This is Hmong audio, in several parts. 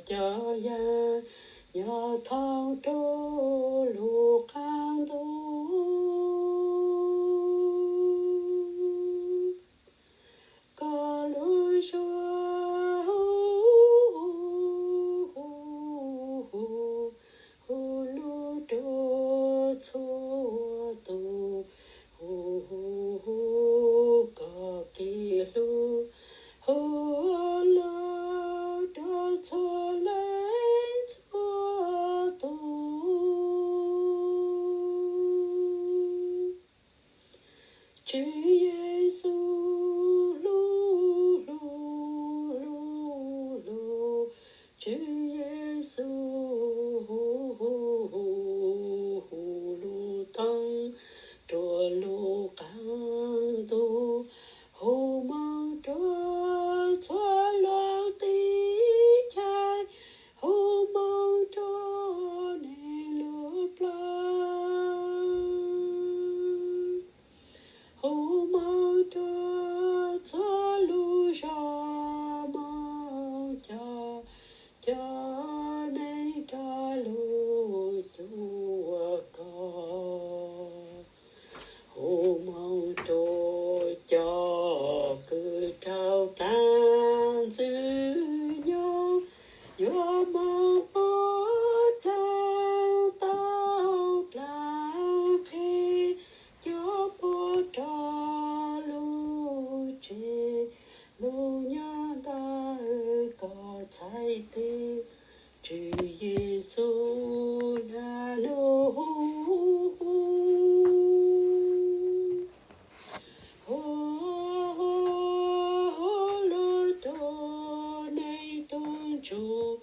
cov yaj nyob thoob rau lub qab ntuj. Koj lub suab hu lub rau txhua tus, hu koj kev hlub hu lub rau txhua leej txhua tus. Tswv Yexus hlub hlub hlub hlub, Tswv Yexus hu hu hu lub thoob rau lub qab ntuj, hu moo rau txhua luag teb chaws, hu moo rau neeg lub plab, hu moo rau txhua lub zos, moo coj cov neeg rov lug cuag koj. Hu moo rau cov kws raug dlaab ntxwg nyoog, yuav moog ua dlaag tau dlaag qhe, cov puab rov lug tseg lug nyob ntawm koj txhais tes. Tswv Yexus nab nub hu hu hu lug rau neeg tug ntsuj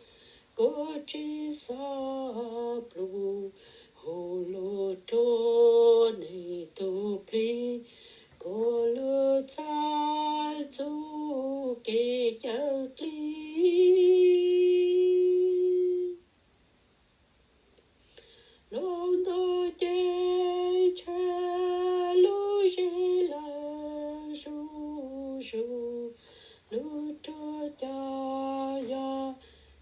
kua tsi xob plug, hu lug rau neeg tug plig kua lug txhaj txuj kev cawm dlig. Lub ntuj ceeb tsheej lub zig lawm zuj zus, lug rua cov yog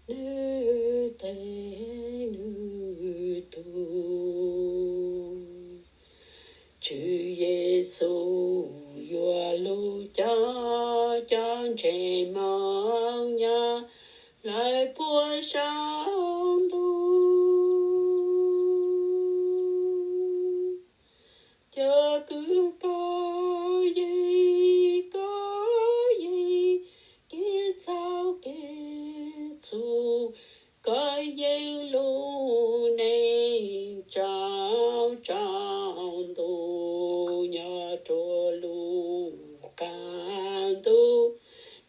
nwg tej nwg tug. Tswv Yexus yuav lug coj cov ntseeg Hmoob nyob lawm puag saum ntuj. Cov kws kov yeej kov yeej kev txaus kev txuj, kov yeej lub neej tsaus tsaus ntuj nyob rua lub qab ntuj,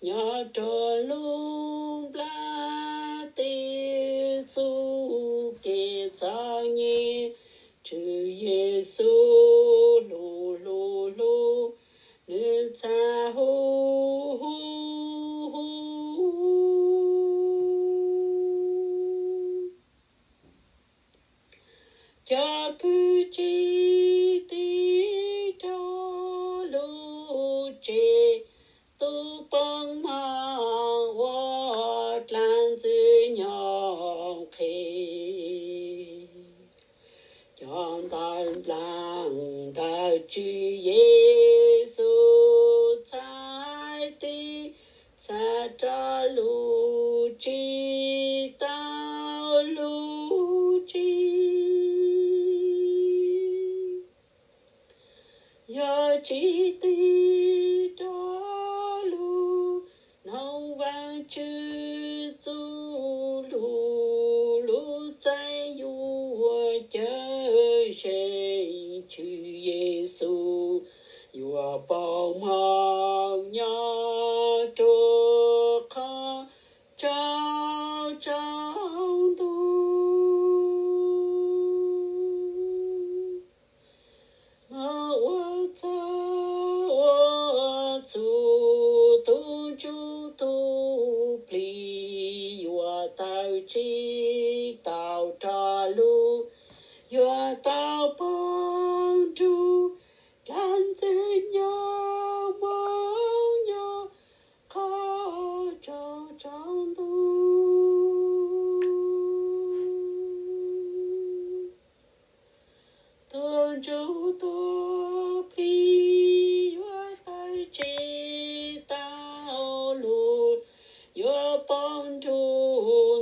nyob rua lub nplaj teb txuj kev txom nyem. Tswv Yexus hlub hlub hlub, nwg txhaj hu hu hu. Cov kws tsi tig rua lub tsev tub poob moog ua dlaab ntxwg nyoog qhe, cov ntawv nplaag ntawm Tswv Yexus txhais tes, txhaj rua lub tsev tau lub tsev. Yog tsi tig rua lub noog Vaajtswv txuj lug, lub txais yuav cawm seej. Tswv Yexus yuav poob moog nyob rua qhov tsaus tsaus ntuj. Moog ua txuj ua txuj, tub ntsuj tub plig yuav tawm tsev tau rua lub, yuav tau poob nrug dlaab ntxwg nyoog moog nyob qhov tsaus tsaus ntuj.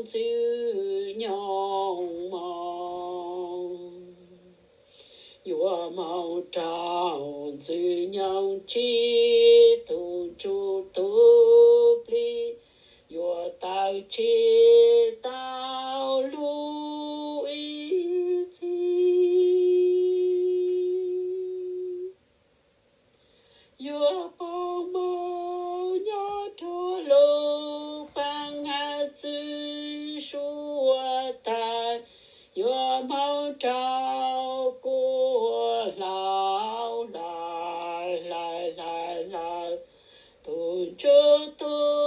Ntxwg Nyoog Moo. Yuav moo rau Ntxwg Nyoog tsib, tus ntsuj tus plig yuav tawg tsib tau lub ib txhis. Yuav poob moo nyob rua lub paab hab txwv suav tawg, yuav moo rau kuas hlawv hlawv hlawv hlawv tus ntsuj tus